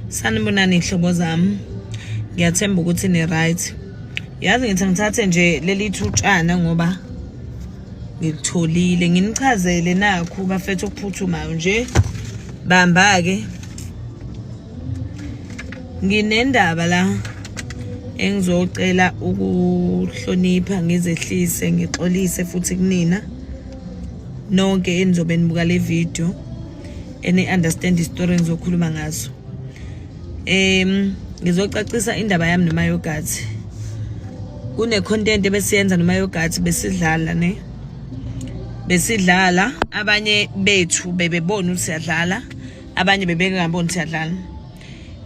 Sanibonani ihlobo zami. Ngiyathemba ukuthi ni right. Yazi ngithi ngithathe nje leli thutshana ngoba ngilitholile nginichazele nakhu bafethu okuphuthumayo nje. Bamba ke. Nginendaba la engizocela ukuhlonipha ngizehlise ngixolise futhi kunina nonke enizobe nibuka le video eni understand istory engizokhuluma ngaso. Ngizocacisa indaba yami noma yogathi. Kune content ebesiyenza noma yogathi besidlala ne. Besidlala abanye bethu bebebona ukuthi siyadlala abanye bebengaboni siyadlala.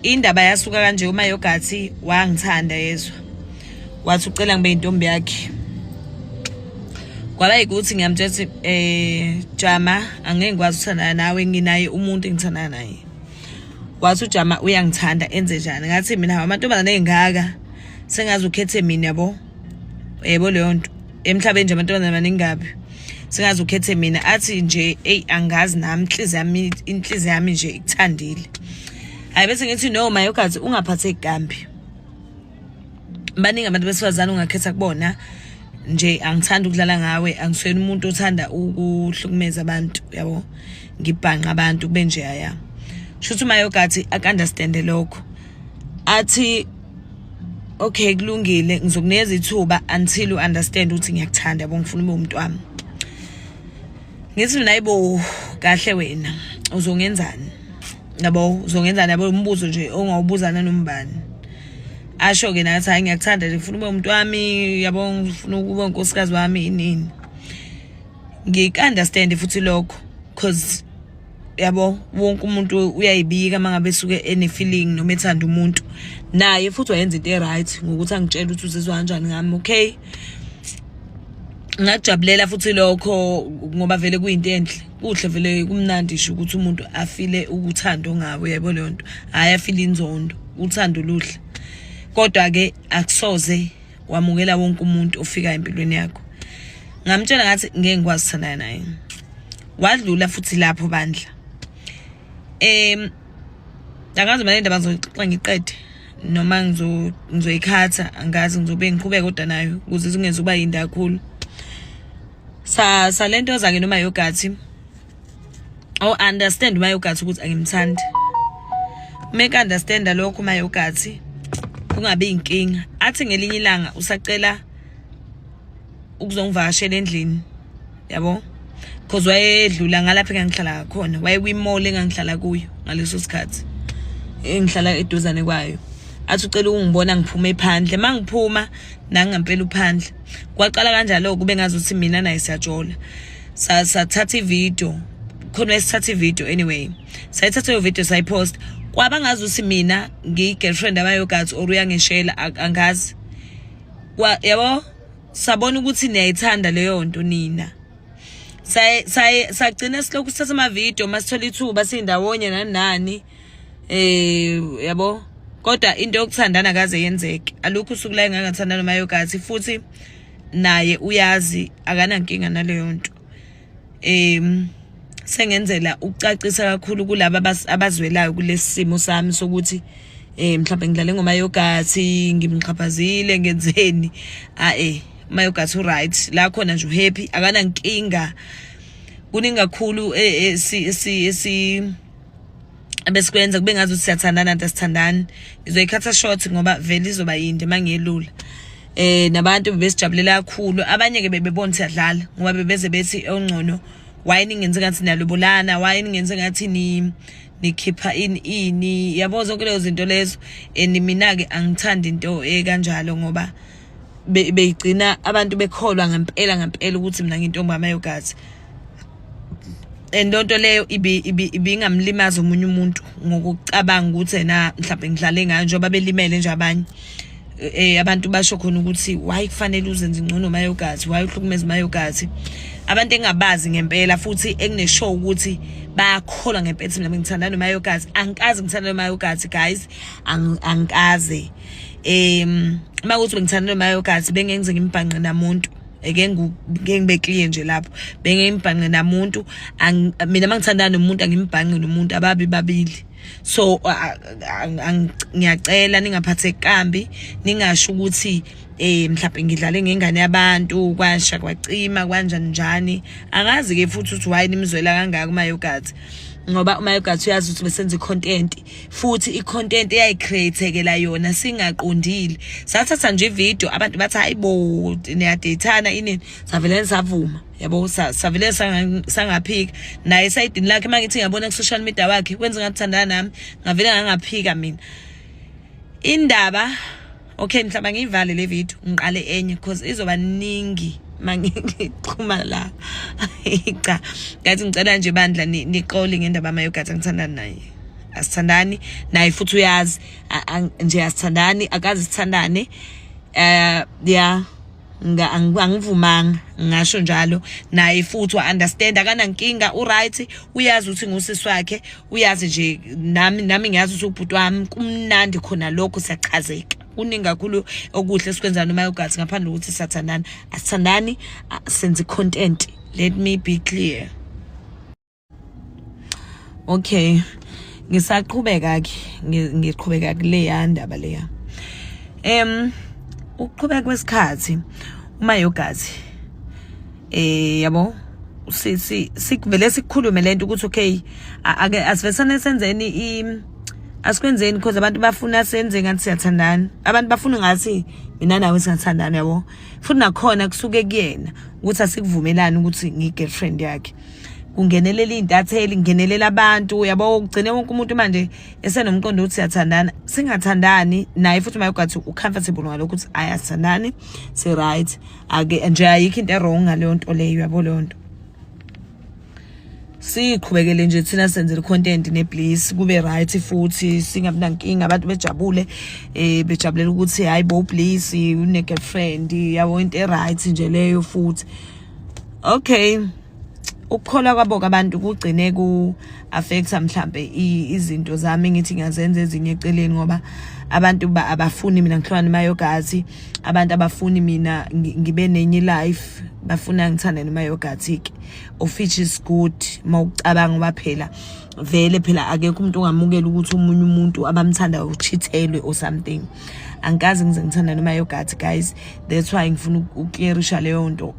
Indaba yasuka kanje uma yogathi wangithanda yezwa. Wathi ucela ngibe intombi yakhe. Kwaba yikuthi ngiyamtshela ukuthi Jama angeke ngikwazi ukuthandana nawe nginaye umuntu engithandana naye. Wathi uJama uyangithanda enze njani? Ngathi mina hawu amantombazane engaka sengaze ukhethe mina yabo. Yebo leyo nto. Emhlabeni nje amantombazane maningi kabi. Sengaze ukhethe mina athi nje ey angazi nami inhliziyo yami nje ikuthandile. Hayi bese ngithi no mayogathi ungaphatheki kambi. Baningi abantu besifazane ungakhetha kubona nje angithandi ukudlala ngawe angisuyena umuntu othanda ukuhlukumeza abantu yabo ngibhanqa abantu kube nje aya shuthi umayogathi aka-understand lokho athi okay kulungile ngizokunikeza ithuba until you understand ukuthi ngiyakuthanda yabo ngifuna ube umuntu wami. Ngithi mina ayibo kahle wena uzongenzani yabo uzongenzani yabo umbuzo nje ongawubuza nanombani. Asho ke nathi hayi ngiyakuthanda nje ngifuna ube umuntu wami yabo ngifuna ukuba unkosikazi wami inini. Ngik-understand futhi lokho cause yabo wonke umuntu uyayibika mangabe esuke ene feeling noma ethanda umuntu. Naye futhi wayenza into e-right ngokuthi angitshele ukuthi uzizwa kanjani ngami. Okay, ngakujabulela futhi lokho ngoba vele kuyinto enhle kuhle vele kumnandi nje ukuthi umuntu afile uthando ngawe yabo leyo nto hhayi afile inzondo uthando luhle kodwa ke akusoze wamukela wonke umuntu ofika empilweni yakho. Ngamtshela ngathi ngeke ngikwazi ukuthandana naye. Wadlula futhi lapho bandla. Angazi mina indaba ngizoyixoxa ngiqede noma ngizoyikhatha angazi ngizobe ngiqhubeka kodwa nayo ukuze zingezuba yinde kakhulu. Sa salento zake noma yogathi oh understand uma yogathi ukuthi angimthandi. Make understand lokho uma yogathi kungabi inkinga. Athi ngelinye ilanga usacela ukuzongivakashela endlini yabo because wayedlula ngalapha engangihlala khona waye kwi-mall engangihlala kuyo ngaleso sikhathi engihlala eduzane kwayo. Athi ucela ukungibona ngiphume phandle mangiphuma nangampela uphandle. Kwaqala kanjalo kube ngazuthi mina naye siyajola. Sathatha ivideo khona esithatha ivideo anyway sayithatha leyo video sayipost kwaba ngazuthi mina ngiyi-girlfriend abayogathi or uyangishela angazi kwa yabo sabona ukuthi niyayithanda leyo nto nina. Sagcina silokhu sithatha ama-video masithola ithuba sindawonye nani nani yabo kodwa into yokuthandana kaze yenzeke. Alukho usuku la engangathandana nomayogathi futhi naye uyazi akanankinga naleyo nto. Sengenzela ukucacisa kakhulu kulaba abazwelayo kulesi simo sami sokuthi mhlawumbe ngidlale ngomayogathi ngimxhaphazile ngenzeni. Mayogathi uright la khona nje uhappy akanankinga. Kuningi kakhulu esi abesikwenza kube ngathi siyathandana nto asithandani. Ngizoyikhatha short ngoba vele izoba yinde mangiyelula. Nabantu bebesijabulela kakhulu abanye ke bebebona siyadlala ngoba bebeze bethi ongcono why ningenze ngathi niyalobolana why ningenze ngathi ni nikhipha ini ini yabo zonke lezo zinto lezo. And mina ke angithandi into ekanjalo ngoba beyigcina abantu bekholwa ngempela ngempela ukuthi mina ngintombi amayogathi. And lonto leyo ibingamlimaza omunye umuntu ngokucabanga ukuthi yena mhlawumbe ngidlale ngayo njengoba belimele nje abanye. Abantu basho khona ukuthi why kufanele uzenze ngcono mayogathi why uhlukumeza mayogathi. Abantu engabazi ngempela futhi engineshow ukuthi bayakholwa ngempela ukuthi mina ngithanda nomayogathi. Angikaze ngithanda nomayogathi guys, angikaze. Uma kuthi bengithanda nomayogathi bengengize ngimbhanqe namuntu. Eke ngeke ngibe clear nje lapho bengeke ngibhanqe namuntu. Mina mangithandana nomuntu angimbhanqi nomuntu ababi babili. So ngiyacela ningaphatheki kambi, ningasho ukuthi mhlawumbe ngidlale ngengane yabantu, kwasha kwacima kwanjani njani. Angazi ke futhi ukuthi why nimzwela kangaka uMayogathi, ngoba uMayogathi uyazi ukuthi besenza i-content, futhi i-content eyayicreatekela yona singaqondile. Sathatha nje ivideo, abantu bathi hayibo, niyadeyithana inini, savele savuma, yabo, savele sangaphika. Naye esayidini lakhe, uma ngithi ngiyabona ku-social media wakhe wenza ngathi thandana nami, ngavele ngangaphika mina indaba. Okay, mhlawumbe ngiyivale le video, ngiqale enye because izoba ningi mangixhuma la. Cha, ngathi ngicela nje bandla nixole ngendaba amayogathi, angithandani naye, asithandani naye, futhi uyazi nje asithandani, akazi sithandane. Yeah, angivumanga, ngasho njalo. Naye futhi wa-understand, akanankinga, uright, uyazi ukuthi ngusisi wakhe, uyazi nje nami ngiyazi ukuthi ubhuti wami. Kumnandi khona lokho, siyachazeka, kuningi kakhulu okuhle esikwenza noma yogathi ngaphandle kokuthi siyathandana. Asithandani, senze content, let me be clear. Okay, ngisaqhubeka ke, ngiqhubeka kuleya ndaba leya. Ukuqhubeka kwesikhathi, uma yogathi yabo, si sikuvele sikhulume lento ukuthi okay, ake asivesane senzeni i asikwenzeni, because abantu bafuna senze ngathi siyathandana, abantu bafuna ngathi mina nawe singathandana, yabo. Futhi nakhona kusuke kuyena ukuthi asikuvumelani ukuthi ngiyi-girlfriend yakhe, kungenelela iy'ntatheli, kungenelela abantu, yabo. Kugcine wonke umuntu manje esenomqondo ukuthi siyathandana, singathandani naye. Futhi mayogathi u-comfortable ngalokho ukuthi ayasithandani, si-right, ake nje ayikho into e-wrong ngaleyo nto leyo, yabo. Leyo nto siqhubekele nje thina senzele content nebliss, kube right futhi singabi nankinga, abantu bejabule, bejabulela ukuthi hayi bo, Bliss une girlfriend, yabo, into e right nje leyo futhi. Okay, ukukholwa kwabo abantu kugcine ku affecta mhlambe izinto zami ngithi ngiyazenza ezinye eceleni, ngoba abantu abafuni mina ngihlukane noMayogathi, abantu abafuni mina ngibe nenye life, bafuna ngithande noMayogathi ke, of which is good mawucabanga, ngoba phela vele phela akekho umuntu ongamukela ukuthi omunye umuntu abamthandayo uchithelwe or something. Angikaze ngize ngithanda noMayogathi, guys, that's why ngifuna ukuclearisha leyo nto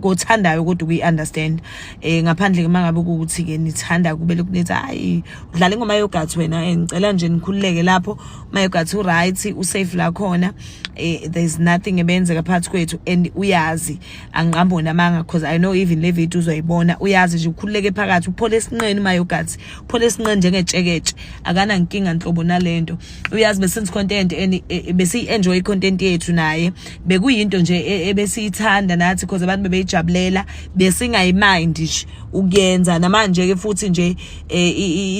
kothandayo kodwa ukuyi-understand ngaphandle ke mangabe ukuthi ke nithanda kube lokhu nithi hayi, udlala ingoma yogathi wena. Ngicela nje nikhululeke lapho, uMayogathi uright, usafe la khona. There's nothing ebenzeka phakathi kwethu and uyazi, angiqambi namanga, because I know even le video uzoyibona, uyazi nje, ukhululeke phakathi, uphole esinqeni uMayogathi, uphole esinqeni njengetsheketshe, akanankinga nhlobo nalento. Uyazi besenze content and besiyi-enjoy i-content yethu naye, bekuyinto nje ebesiyithanda nathi because abantu bebeyijabulela, besingayimind nje ukuyenza. Namanje ke futhi nje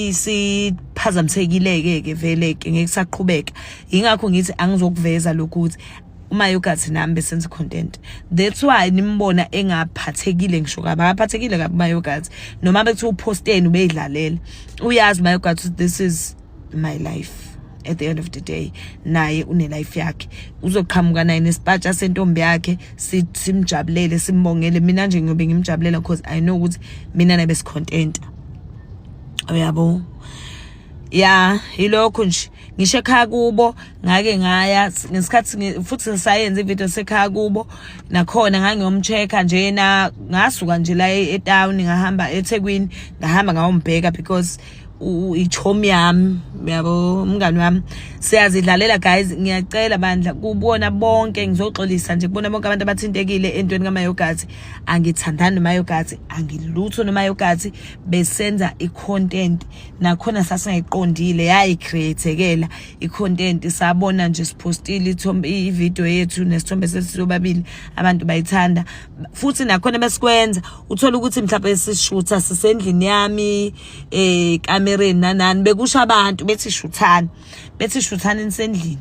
isiphazamisekile ke vele ke, ngeke saqhubeka. Ingakho ngithi angizokuveza lokhu ukuthi uMayogathi nami besenza content, that's why nimbona engaphathekile ngisho kabi, akaphathekile kabi uMayogathi noma bekuthiwa uposteni ubeyidlalela. Uyazi uMayogathi this is my life at the end of the day, naye une life yakhe, uzoqhamuka naye nesipatsha sentombi yakhe, simjabulele, simbongele. Mina nje ngiyobe ngimjabulela because I know ukuthi mina nabe sicontent, uyabo. Ya, ilokho nje. Ngisho ekhaya kubo ngake ngaya ngesikhathi futhi sayenza ivideo sekhaya kubo, nakhona ngangiyomcheck-a njena, ngasuka nje la etown ngahamba eThekwini, ngahamba ngayombheka because ichomi yami, yabo, umngani wami, siyazidlalela. Guys, ngiyacela bandla kubona bonke, ngizoxolisa nje kubona bonke abantu abathintekile entweni kaMayogathi. Angithandani noMayogathi, angilutho noMayogathi, besenza i-content, nakhona sasingayiqondile, yayi-create-ekela i-content. Sabona nje siphostile ithombe, i-video yethu nesithombe sethu sobabili, abantu bayithanda. Futhi nakhona besikwenza, uthola ukuthi mhlawumbe sishutha sisendlini yami, kamereni nanani, bekusho abantu bethi shuthani, bethi shuthani nisendlini,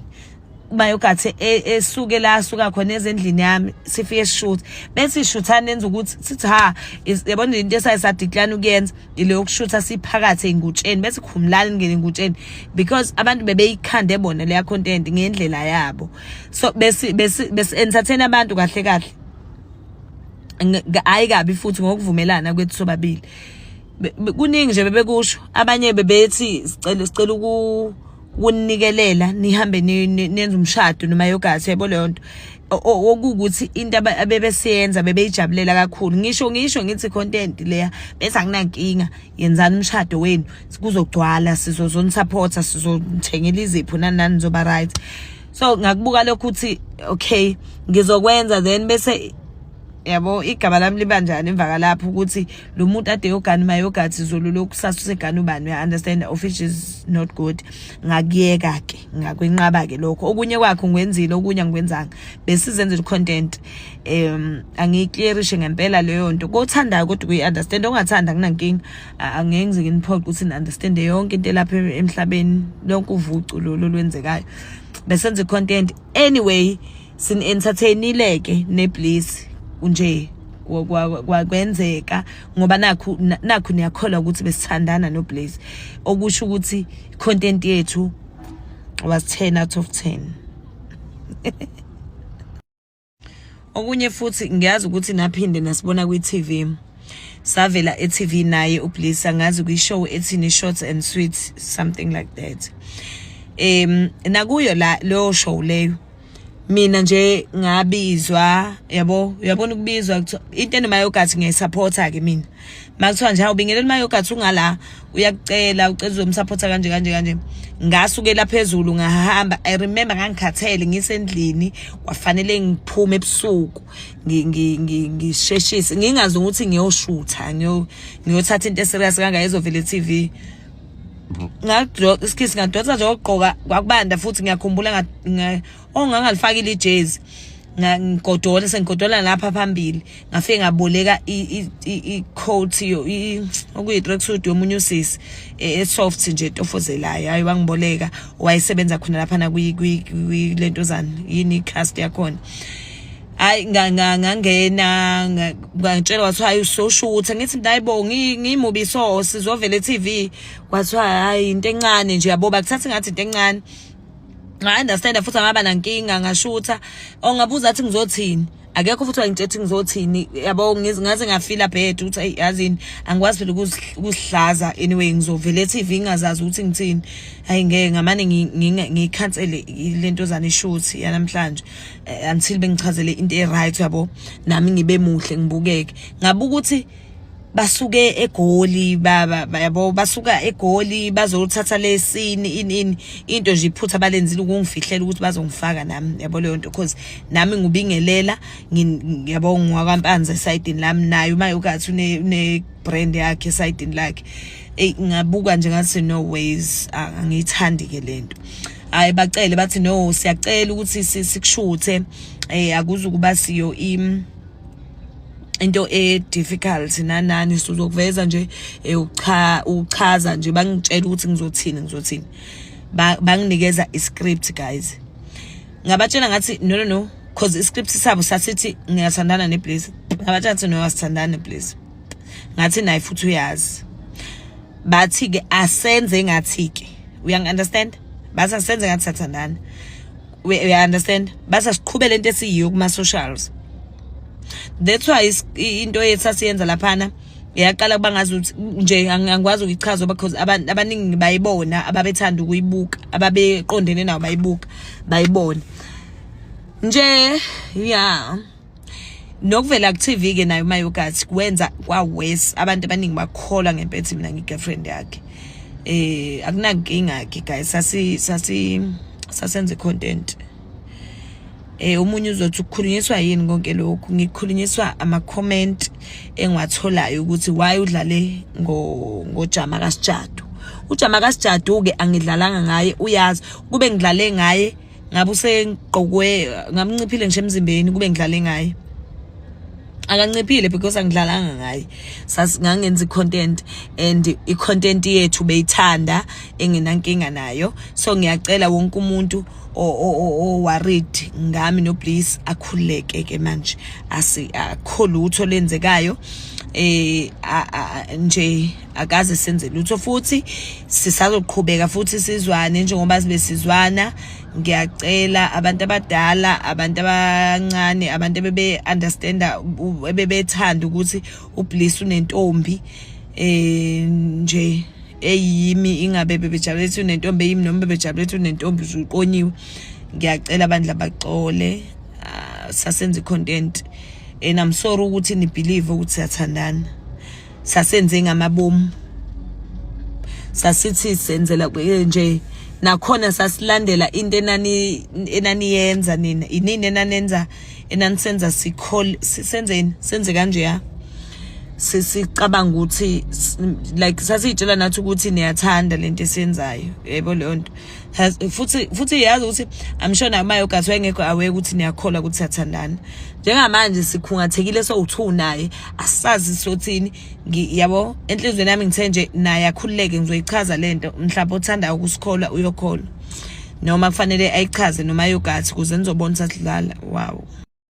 uMayogathi esuke la asuka khona ezendlini yami, sifike sishuthe, bethi shuthani nenza ukuthi sithi ha, yabona into esayisadecline ukuyenza ile yokushutha siphakathi ey'ngutsheni, bethi khumulani ningene engutsheni, because abantu bebeyikhande bona leya content ngendlela yabo. So besi besi besi entertain abantu kahle kahle, hhayi kabi futhi, ngokuvumelana kwethu sobabili. Kuningi nje bebekusho. Abanye bebethi sicela ukunikelela nihambe nenze umshado noma yogathi, yabo leyo nto. Okuwukuthi into abebesiyenza bebeyijabulela kakhulu. Ngisho ngithi content leya, bese akunankinga, yenzani umshado wenu, kuzogcwala, sizozonisupporta, sizonithengela izipho, nani nani, nizoba right. So ngakubuka lokho ukuthi okay, ngizokwenza, then bese yabo igama lami liba njani emva kalapho, ukuthi lo muntu ade yogana mayogathi zulu lokusasa usegana ubani, uya understand, of which is not good. Ngakuyeka ke, ngakwenqaba ke lokho. Okunye kwakho ngikwenzile, okunye angikwenzanga, besizenzela content. Angiyiclearishe ngempela leyo nto. Kothandayo kodwa kuyi-understand, ongathanda akunankinga, angeke ngize nginiphoqe ukuthi ni-understande yonke into elapha emhlabeni, lonke uvucu lolu olwenzekayo. Besenza i-content anyway, sini-entertainile-ke neBliss nje, kwenzeka ngoba nakhu niyakholwa ukuthi besithandana noBliss, okusho ukuthi content yethu was 10 out of 10. Okunye futhi, ngiyazi ukuthi naphinde nasibona kwi-TV, savela e-TV naye uBliss, angazi kwi-show ethini, Short and Sweet, something like that. Nakuyo la leyo show leyo, mina nje ngabizwa, yabo, uyabona ukubizwa into enoma yogathi ngiyayisupporta ke mina. Makuthiwa nje awubingelela umayogathi, ungala uyakucela, ucela uzomsupporta kanje kanje kanje, ngasukela phezulu ngahamba. I remember ngangikhathele, ngisendlini, kwafanele ngiphume ebusuku, ngisheshise, ngingazi ukuthi ngiyoshutha, ngiyothatha into eserious kangaka ezovela e-TV. Ngadro isikisi, ngadonsa nje okugqoka, kwakubanda futhi, ngiyakhumbula oh, ngangalifakile ijezi, ngigodola, sengigodola lapha phambili, ngafike ngaboleka i-coat, okuyi-tracksuit yomunye usisi e-soft nje, etofozelayo. Hayi, wangiboleka, wayesebenza khona laphana kwilentozana, yini, i-cast yakhona. Hayi, ngangena, ngangitshela, kwathiwa hayi, usoshutha. Ngithi mina, hayibo, ngiyimubi, so sizovela e-TV. Kwathiwa hayi, into encane nje, yabo, bakuthatha ngathi into encane. Nga-understanda futhi, angaba nankinga, ngashutha. Ongabuza athi ngizothini, akekho futhi wangitshela ukuthi ngizothini, yabo. Ngaze ngafila bad ukuthi ayi, yazini, angikwazi phela ukuzihlaza anyway, ngizovela e-TV ngingazazi ukuthi ngithini. Hayi, ngeke, ngamane ngiyikhansele lento zane, ishoot yanamhlanje, until bengichazele into e-right, yabo, nami ngibe muhle, ngibukeke. Ngabuka ukuthi basuke eGoli baba, yabo, basuka eGoli bazothatha lesini, ini ini, into nje iphutha balenzile ukungifihlela ukuthi bazongifaka nami, yabo leyo nto, because nami ngubingelela, yabo, ngwakwaMpanza esayidini lami, naye uma ukathi une brand yakhe esayidini lakhe. Ey, ngabuka nje ngathi no ways, angiyithandi ke lento. Hayi, bacele, bathi no, siyacela ukuthi sikushuthe, akuzukuba siyo im into e difficult nanani, sizokuveza nje, ucha uchaza nje. Bangitshela ukuthi ngizothini, banginikeza iscript, guys. Ngabatshela ngathi no, no, no, cause iscript sabo sasithi ngiyathandana neBliss. Ngabatshela ngathi no, asithandane Bliss. Ngathi naye futhi uyazi. Bathi ke asenze ngathi ke, uyangi understand, bathi asenze ngathi sathandana, we understand, bathi asiqhubele lento esiyiyo kuma socials. That's why into yethu sasiyenza laphana yaqala kuba ngazi ukuthi nje angikwazi ukuyichaza, because abantu abaningi bayibona, ababethanda ukuyibuka, ababeqondene nawo bayibuka, bayibona nje. Yeah, nokuvela ku-TV ke nayo mayogathi kwenza kwa-worse, abantu abaningi bakholwa ngempethe mina ngi-girlfriend yakhe. Akunankinga ke guys, sasi sasi sasenze content. Omunye uzothi ukukhulunyiswa yini konke lokhu? Ngikhulunyiswa ama comment engiwatholayo ukuthi why udlale ngo ngojama kaSijadu. Ujama kaSijadu ke angidlalanga ngaye, uyazi kube ngidlale ngaye ngabe usengqokwe, ngamnciphile ngisho emzimbeni. Kube ngidlale ngaye, akanciphile because angidlalanga ngaye, ngangenza i-content and i-content yethu beyithanda, engenankinga nayo. So ngiyacela wonke umuntu o-worried ngami noBliss akhululeke ke manje, asi akho lutho lenzekayo, nje akaze senze lutho, futhi sisazoqhubeka futhi sizwane njengoba sibe sizwana. Ngiyacela abantu abadala, abantu abancane, abantu ebebe understanda, ebebethanda ukuthi uBliss unentombi. Nje eyimi ingabe bebejabule ukuthi unentombi eyimi noma bebejabule ukuthi unentombi usuqonyiwe. Ngiyacela abandla baxole. Ah, sasenza i-content and I'm sorry ukuthi ni-believe ukuthi siyathandana. Sasenze ngamabomu, sasithi senzela nje nakhona sasilandela into enani enaniyenza nina, inini enanenza, enanisenza sikhol senzeni, senze kanje ya sisicabanga ukuthi like sasiyitshela nathi ukuthi niyathanda lento esiyenzayo, yebo, leyo nto. Futhi yazi ukuthi I'm sure nayo mayogathi wayengekho aware ukuthi niyakholwa ukuthi siyathandana. Njengamanje sikhungathekile sowu-two naye, asazi sothini. Yabo, enhliziyweni yami ngithe nje naye akhululeke, ngizoyichaza lento. Mhlawumbe othandayo ukusikholwa uyokholwa, noma kufanele ayichaze noma yogathi ukuze nizobona sasidlala. Wow.